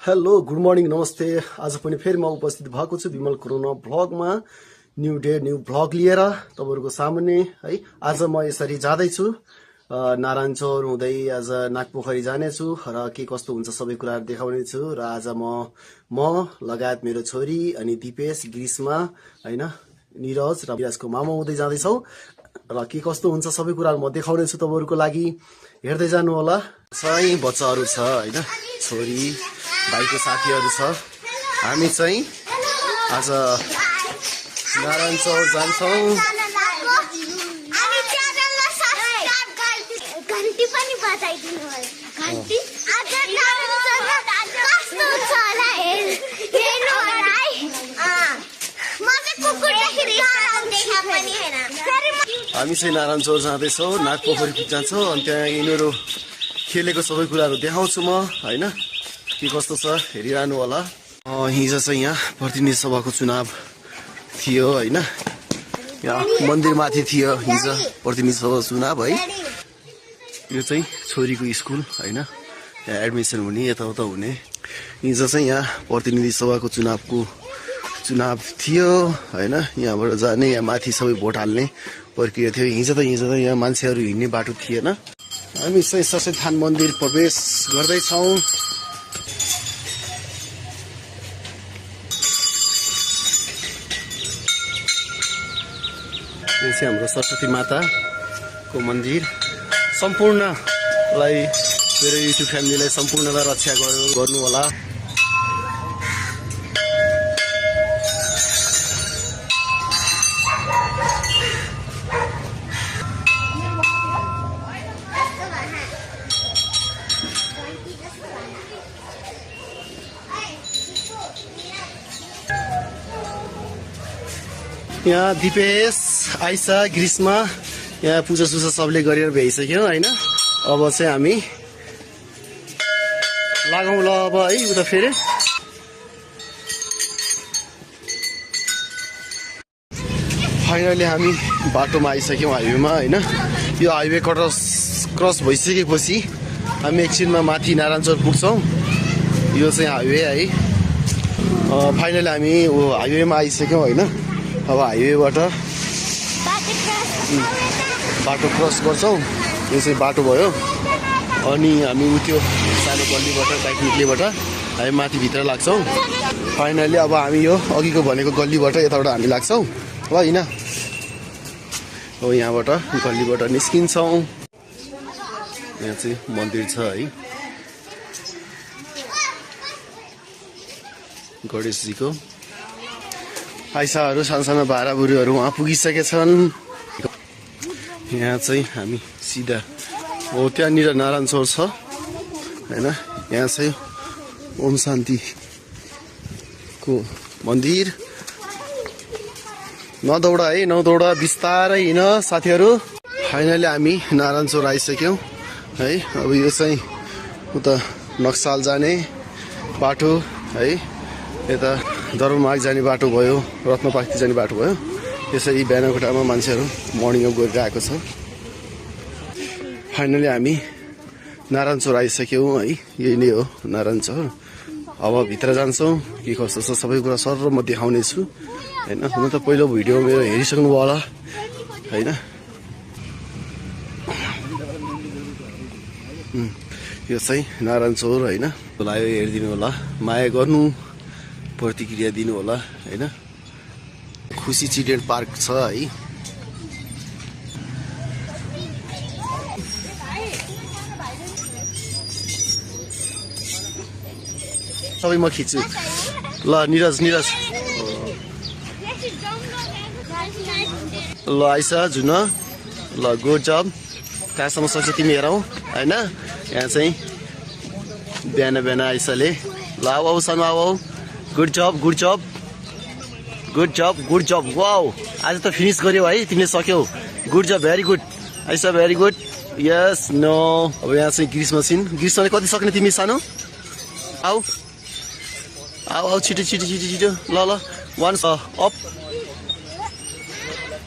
Hello good morning नमस्ते। आज पनि फेरि म उपस्थित भएको छु विमल कोरोना भ्लगमा। न्यू डे न्यू भ्लग लिएर तपाईँहरूको सामुन्ने है। आज म यसरी जाँदैछु नारायणचौर हुँदै आज नागपोखरी जानेछु र के कस्तो हुन्छ सबै कुराहरू देखाउने छु। र आज म लगायत मेरो छोरी अनि दिपेश ग्रीष्मा हैन निरज र विराजको मामा हुँदै जाँदैछौँ र के कस्तो हुन्छ सबै कुराहरू म देखाउने छु तपाईँहरूको लागि। हेर्दै जानु होला। सबै बच्चाहरू छ हैन, छोरी भाइको साथीहरू छ। हामी चाहिँ आज नारायणचौर जान्छौँ। हामी चाहिँ नारायणचौर जाँदैछौँ, नागपोखरी जान्छौँ अनि त्यहाँ यिनीहरू खेलेको सबै कुराहरू देखाउँछु म हैन। के कस्तो छ हेरिरहनु होला। हिजो चाहिँ यहाँ प्रतिनिधि सभाको चुनाव थियो हैन। यहाँ मन्दिरमाथि थियो हिजो प्रतिनिधि सभा चुनाव है। यो चाहिँ छोरीको स्कुल हैन, यहाँ एडमिसन हुने यताउता हुने। हिजो चाहिँ यहाँ प्रतिनिधि सभाको चुनाव थियो हैन। यहाँबाट जाने यहाँ माथि सबै भोट हाल्ने प्रक्रिया थियो। हिजो त यहाँ मान्छेहरू हिँड्ने बाटो थिएन। हामी चाहिँ सचेत थान मन्दिर प्रवेश गर्दैछौँ। यो चाहिँ हाम्रो सरस्वती माताको मन्दिर। सम्पूर्णलाई मेरो युट्युब फ्यामिलीलाई सम्पूर्णलाई रक्षा गर्नु होला। यहाँ दिपेश आइसा ग्रीष्मा यहाँ पूजा सुजा सबले गरेर भ्याइसक्यो हैन। अब चाहिँ हामी लागौँ ल अब है उता फेरि। फाइनली हामी बाटोमा आइसक्यौँ हाइवेमा हैन। यो हाइवे क्रस भइसकेपछि हामी एकछिनमा माथि नारायणचौर पुग्छौँ। यो चाहिँ हाइवे है। फाइनली हामी हाइवेमा आइसक्यौँ हैन। अब हाइवेबाट बाटो क्रस गर्छौँ। यो चाहिँ बाटो भयो अनि हामी त्यो सानो गल्लीबाट बाइक निक्लेबाट हामी माथि भित्र लाग्छौँ। फाइनली अब हामी यो अघिको भनेको गल्लीबाट यताबाट हामी लाग्छौँ होइन। हो यहाँबाट गल्लीबाट निस्किन्छौँ। यहाँ चाहिँ मन्दिर छ है गणेशजीको। आइसाहरू सानो भाडाबुढीहरू उहाँ पुगिसकेछन्। यहाँ चाहिँ हामी सिधा हो त्यहाँनिर नारायणचौर छ हैन। यहाँ चाहिँ ओम शान्तिको मन्दिर। नदौडा है नदौडा बिस्तारै हिँड साथीहरू। फाइनली हामी नारायणचौर आइसक्यौँ है। अब यो चाहिँ उता नक्साल जाने बाटो है। यता दरबारमार्ग जाने बाटो भयो, रत्नपार्कतिर जाने बाटो भयो। यसरी बिहानको टाइममा मान्छेहरू मर्निङ वक गरिरहेको छ। फाइनली हामी नारायणचौर आइसक्यौँ है। यही नै हो नारायणचौर। अब भित्र जान्छौँ। के कस्तो छ सबै कुरा सर म देखाउने छु हैन। हुन त पहिलो भिडियो मेरो हेरिसक्नु भयो होला हैन। यो चाहिँ नारायणचौर हैन। लायो हेरिदिनु होला, माया गर्नु, प्रतिक्रिया दिनु होला हैन। खुसी चिल्ड्रेन पार्क छ है। सबै म खिच्छु ल। निरज ल आइसा जुन ल गुड जब। कहाँसम्म सक्छ तिमी हेरौ हैन। यहाँ चाहिँ बिहान आइसाले ल आऊ सानो आऊ। Good job wow. आज त फिनिस गर्यौ है तिमीले, सक्यौ। Good job, very good Aisha, very good. Yes no. अब यहाँ चाहिँ ग्रीष्माले कति सक्ने तिमी सानो। आऊ छिटो ल वान अप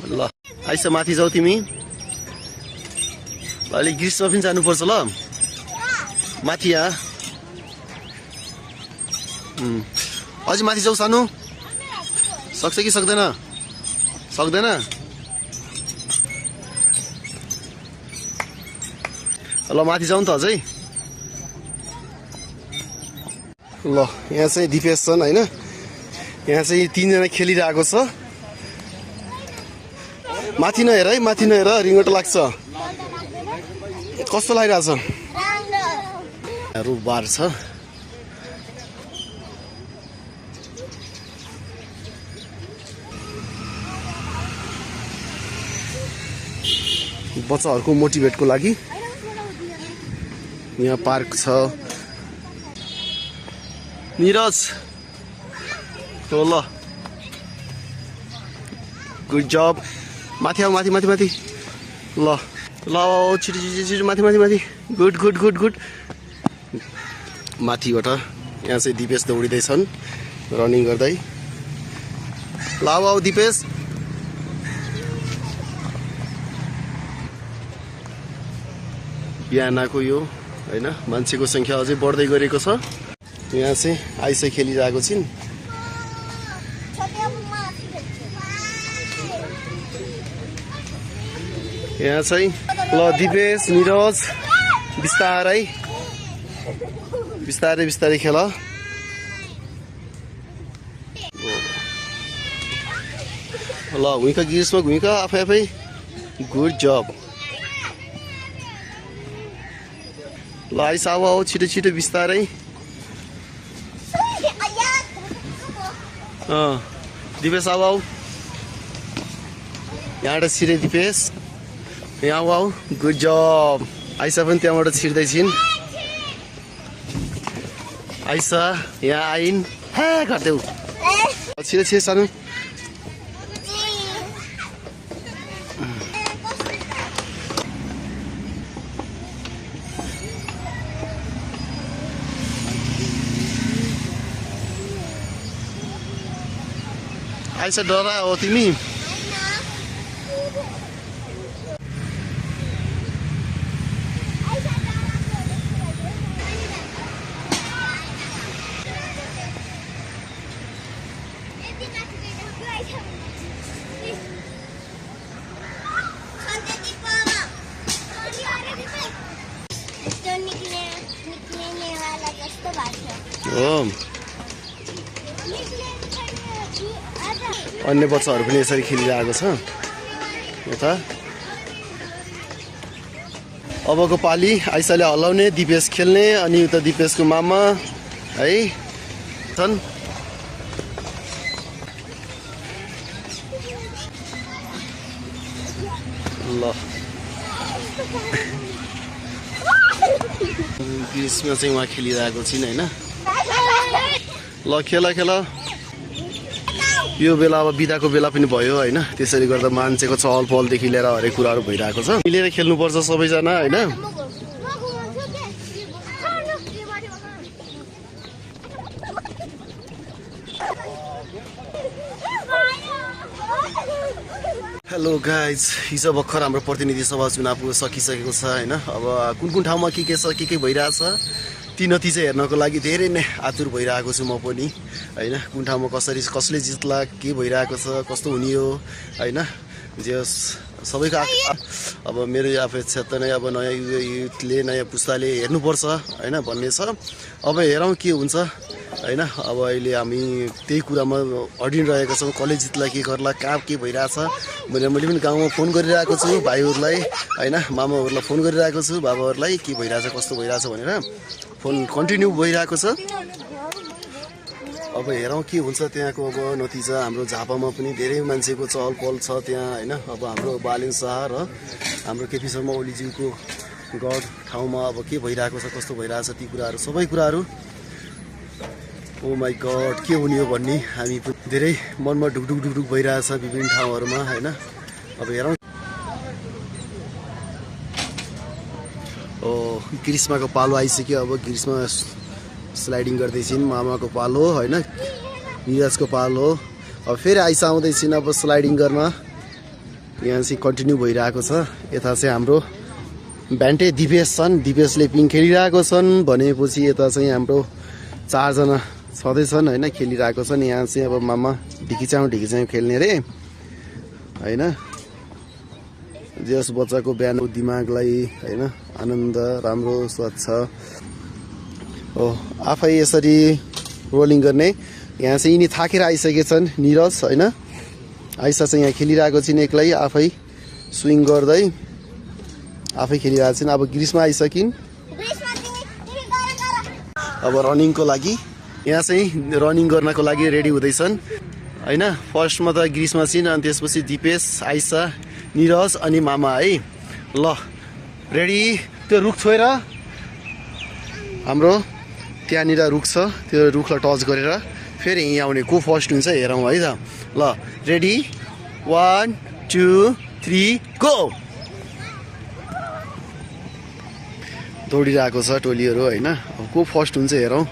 ल। आइसा माथि जाऊ तिमी। अलिक ग्रीष्मा पनि जानुपर्छ ल माथि। यहाँ अझै माथि जाऊ सानो सक्छ कि सक्दैन सक्दैन ल माथि जाउँ त अझै ल यहाँ चाहिँ दिपेश छन् होइन यहाँ चाहिँ 3 जना खेलिरहेको छ माथि नहेर है माथि नहेर रिङ्गट लाग्छ कस्तो लागिरहेछ बार छ बच्चाहरूको मोटिभेटको लागि यहाँ पार्क छ निरज हो ल गुड जब माथि आऊ माथि माथि माथि ल ल छिटो छिटो छिटो माथि माथि माथि गुड गुड गुड गुड माथिबाट यहाँ चाहिँ दिपेश दौडिँदैछन् रनिङ गर्दै ल आऊ दिपेश बिहानको यो होइन मान्छेको सङ्ख्या अझै बढ्दै गरेको छ यहाँ चाहिँ आइसै खेलिरहेको छिन् यहाँ चाहिँ ल दिपेश निरज बिस्तारै बिस्तारै बिस्तारै खेल ल घुइँका गिर्समा घुइँका आफै आफै गुड जब ल आइस आऊ छिटो छिटो बिस्तारै दिपेश आऊ यहाँबाट छिरे दिपेश यहाँ आऊ गुड जब आइसा पनि त्यहाँबाट छिर्दै छिन् आइसा यहाँ आइन् हे गरिदेऊ छिरे छिरे सानो आइसा डरा हो तिमी अन्य बच्चाहरू पनि यसरी खेलिरहेको छ यता अबको पाली आइसाले हल्लाउने दिपेश खेल्ने अनि उता दिपेशको मामा है छन् ल ग्रीष्म चाहिँ उहाँ खेलिरहेको छिन् होइन ल खेल खेल यो बेला अब बिदाको बेला पनि भयो होइन त्यसैले गर्दा मान्छेको चहल पहलदेखि लिएर हरेक कुराहरू भइरहेको छ मिलेर खेल्नुपर्छ सबैजना होइन हेलो गाइज हिजो भर्खर हाम्रो प्रतिनिधि सभा चुनाव सकिसकेको छ होइन अब कुन कुन ठाउँमा के छ के भइरहेछ ती नतिजा हेर्नको लागि धेरै नै आतुर भइरहेको छु म पनि होइन कुन ठाउँमा कसले जित्ला के भइरहेको छ कस्तो हुने हो होइन जे सबैको अब मेरो अपेक्षा त नै अब नयाँ युथले नयाँ पुस्ताले हेर्नुपर्छ होइन भन्ने छ अब हेरौँ के हुन्छ होइन अब अहिले हामी त्यही कुरामा अडिरहेका छौँ कसले जित्ला के गर्ला कहाँ के भइरहेछ भनेर मैले पनि गाउँमा फोन गरिरहेको छु भाइहरूलाई होइन मामाहरूलाई फोन गरिरहेको छु बाबाहरूलाई के भइरहेछ कस्तो भइरहेछ भनेर फोन कन्टिन्यू भइरहेको छ अब हेरौँ के हुन्छ त्यहाँको अब नतिजा हाम्रो झापामा पनि धेरै मान्छेको चहल पहल छ त्यहाँ होइन अब हाम्रो बालेन शाह र हाम्रो केपी शर्मा ओलीज्यूको गढ ठाउँमा अब के भइरहेको छ कस्तो भइरहेछ ती कुराहरू सबै कुराहरू ओ माई गड के हुने हो भन्ने हामी धेरै मनमा ढुकढुक ढुकढुक भइरहेछ विभिन्न ठाउँहरूमा होइन अब हेरौँ ग्रीष्माको पालो आइसक्यो अब ग्रीष्मा स्लाइडिङ गर्दैछिन् मामाको पालो होइन निरजको पालो अब फेरि आइसा आउँदैछिन् अब स्लाइडिङ गर्न यहाँ चाहिँ कन्टिन्यू भइरहेको छ यता चाहिँ हाम्रो भ्यान्टे दिपेश छन् दिपेशले पिङ खेलिरहेको छन् भनेपछि यता चाहिँ हाम्रो छँदैछन् होइन, खेलिरहेको छन्। यहाँ चाहिँ अब मामा ढिकिचाउँ खेल्ने रे होइन। जस बच्चाको बिहान दिमागलाई होइन आनन्द राम्रो स्वच्छ हो आफै यसरी रोलिङ गर्ने। यहाँ चाहिँ यिनी थाकेर आइसकेछन् निरज होइन। आइसा चाहिँ यहाँ खेलिरहेको छिन् एक्लै आफै स्विङ गर्दै आफै खेलिरहेको छिन्। अब ग्रीष्मा आइसकिन् अब रनिङको लागि। यहाँ चाहिँ रनिङ गर्नको लागि रेडी हुँदैछन् होइन। फर्स्टमा त ग्रीष्मा छिन् अनि त्यसपछि दिपेश आइसा निरज अनि मामा है। ल रेडी। त्यो रुख छोएर हाम्रो त्यहाँनिर रुख छ, त्यो रुखलाई टच गरेर फेरि यहीँ आउने को फर्स्ट हुन्छ हेरौँ है त। ल रेडी 1 2 3 गो। दौडिरहेको छ टोलीहरू होइन। अब को फर्स्ट हुन्छ हेरौँ।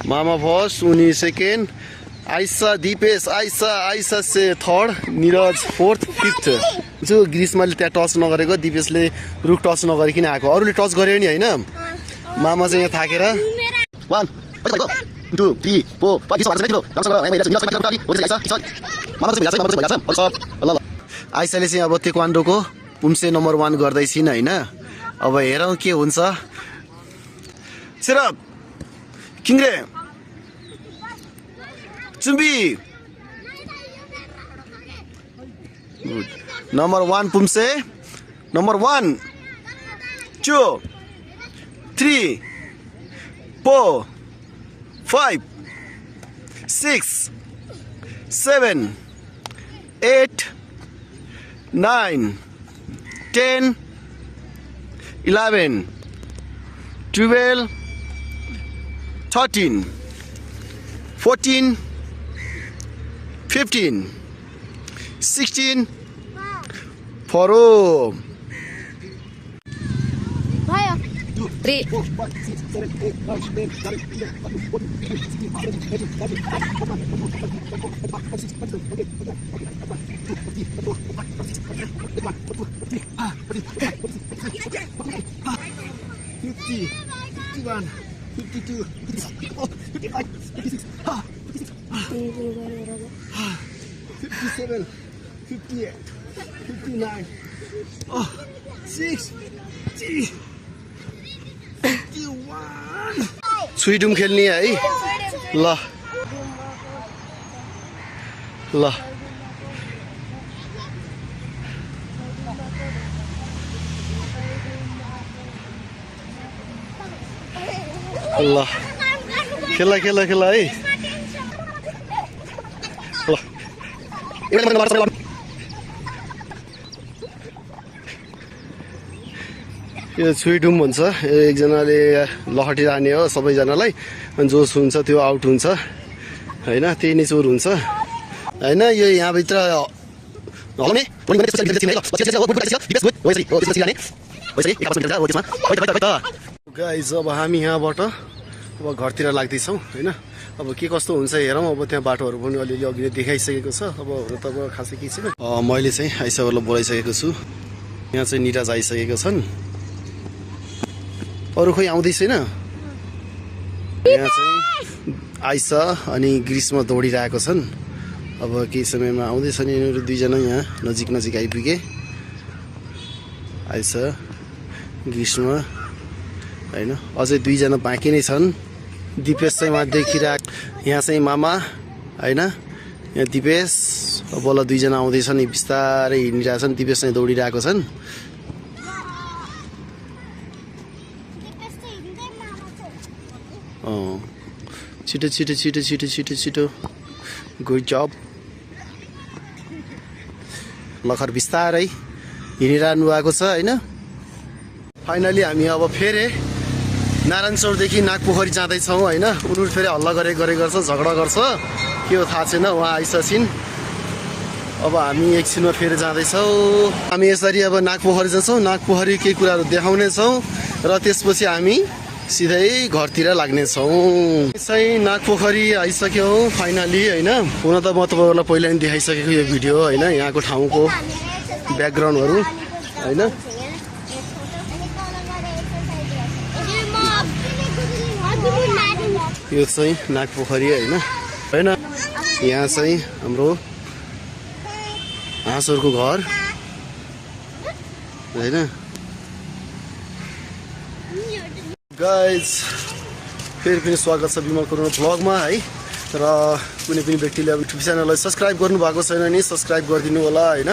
मामा फर्स्ट, उनी सेकेन्ड, आइसा दिपेश आइसा से थर्ड, निरज फोर्थ, फिफ्थ। जो ग्रीष्माले त्यहाँ टच नगरेको, दिपेशले रुख टच नगरिकन आएको, अरूले टच गर्यो नि होइन। मामा चाहिँ यहाँ थाकेर 1 2 3 4 5 आइसाले चाहिँ अब तेक्वान्डोको पुम्से नम्बर 1 गर्दैछिन् होइन। अब हेरौँ के हुन्छ। सिरप किङ्रे चुम्बी नम्बर 1 पुम्से नम्बर 1 2 3 4 5 6 7 8 9 10 11 12 13 14 15 16 फरो 3 52 55 56 57 58 59 60 51 स्विडुम खेल्ने है। ल ल ल खेला खेला खेला है। ल यो छुइडुम भन्छ। एकजनाले लहटी राख्ने हो सबैजनालाई, अनि जो हुन्छ त्यो आउट हुन्छ होइन। त्यही नै चोर हुन्छ होइन। यो यहाँभित्र गाइज अब हामी यहाँबाट अब घरतिर लाग्दैछौँ होइन। अब के कस्तो हुन्छ हेरौँ। अब त्यहाँ बाटोहरू पनि अलिअलि अघि देखाइसकेको छ। अब हुन त अब खासै के छैन। मैले चाहिँ आइसाहरूलाई बोलाइसकेको छु। यहाँ चाहिँ निराज आइसकेको छन्। अरू खोइ आउँदै छैन। यहाँ चाहिँ आइसा अनि ग्रीष्मा दौडिरहेको छन्। अब केही समयमा आउँदैछन् यिनीहरू दुईजना। यहाँ नजिक नजिक आइपुगे आइसा ग्रीष्मा होइन। अझै दुईजना बाँकी नै छन्। दिपेश चाहिँ उहाँ देखिरहेको। यहाँ चाहिँ मामा होइन। यहाँ दिपेश बल्ल दुईजना आउँदैछन्। बिस्तारै हिँडिरहेछन्। दिपेश चाहिँ दौडिरहेको छन्। छिटो छिटो छिटो छिटो छिटो छिटो गुड जब। लखर बिस्तारै हिँडिरहनु भएको छ होइन। फाइनली हामी अब फेरि नारायण चौरदेखि नागपोखरी जाँदैछौँ होइन। उनीहरू फेरि हल्ला गरे गर्छ, झगडा गर्छ, के हो थाहा छैन। उहाँ आइसकिन्। अब हामी एकछिनमा फेरि जाँदैछौँ। हामी यसरी अब नागपोखरी जान्छौँ। नागपोखरी केही कुराहरू देखाउनेछौँ र त्यसपछि हामी सिधै घरतिर लाग्नेछौँ। चाहिँ नागपोखरी आइसक्यो फाइनली होइन। हुन त म तपाईँहरूलाई पहिला नि देखाइसकेको यो भिडियो होइन, यहाँको ठाउँको ब्याकग्राउन्डहरू होइन। यो चाहिँ नागपोखरी होइन होइन। यहाँ चाहिँ हाम्रो हाँसहरूको घर होइन। गाइज फेरि पनि स्वागत छ बिमल कोरोना भ्लगमा है। र कुनै पनि व्यक्तिले अब युट्युब च्यानललाई सब्सक्राइब गर्नुभएको छैन नि सब्सक्राइब गरिदिनु होला होइन।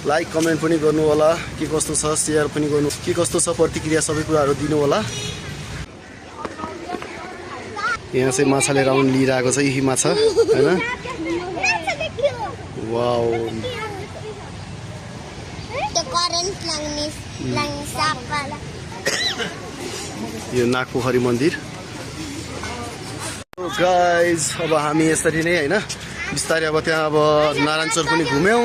लाइक कमेन्ट पनि गर्नु होला, के कस्तो छ सेयर पनि गर्नु, के कस्तो छ प्रतिक्रिया सबै कुराहरू दिनु होला। यहाँ चाहिँ माछाले राउन्ड लिइरहेको छ यही माछा होइन। वाउ यो नागपोखरी मन्दिर। गाइज अब हामी यसरी नै होइन बिस्तारै अब त्यहाँ अब नारायणचोर पनि घुम्यौँ।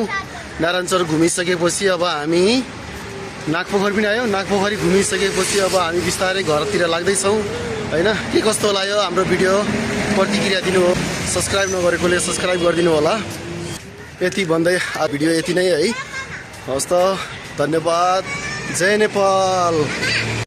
नारायणचोर घुमिसकेपछि अब हामी नागपोखरी पनि आयौँ। नागपोखरी घुमिसकेपछि अब हामी बिस्तारै घरतिर लाग्दैछौँ होइन। के कस्तो लाग्यो हाम्रो भिडियो प्रतिक्रिया दिनु हो। सब्सक्राइब नगरेकोले सब्सक्राइब गरिदिनु होला। यति भन्दै भिडियो यति नै है। हस् त, धन्यवाद। जय नेपाल।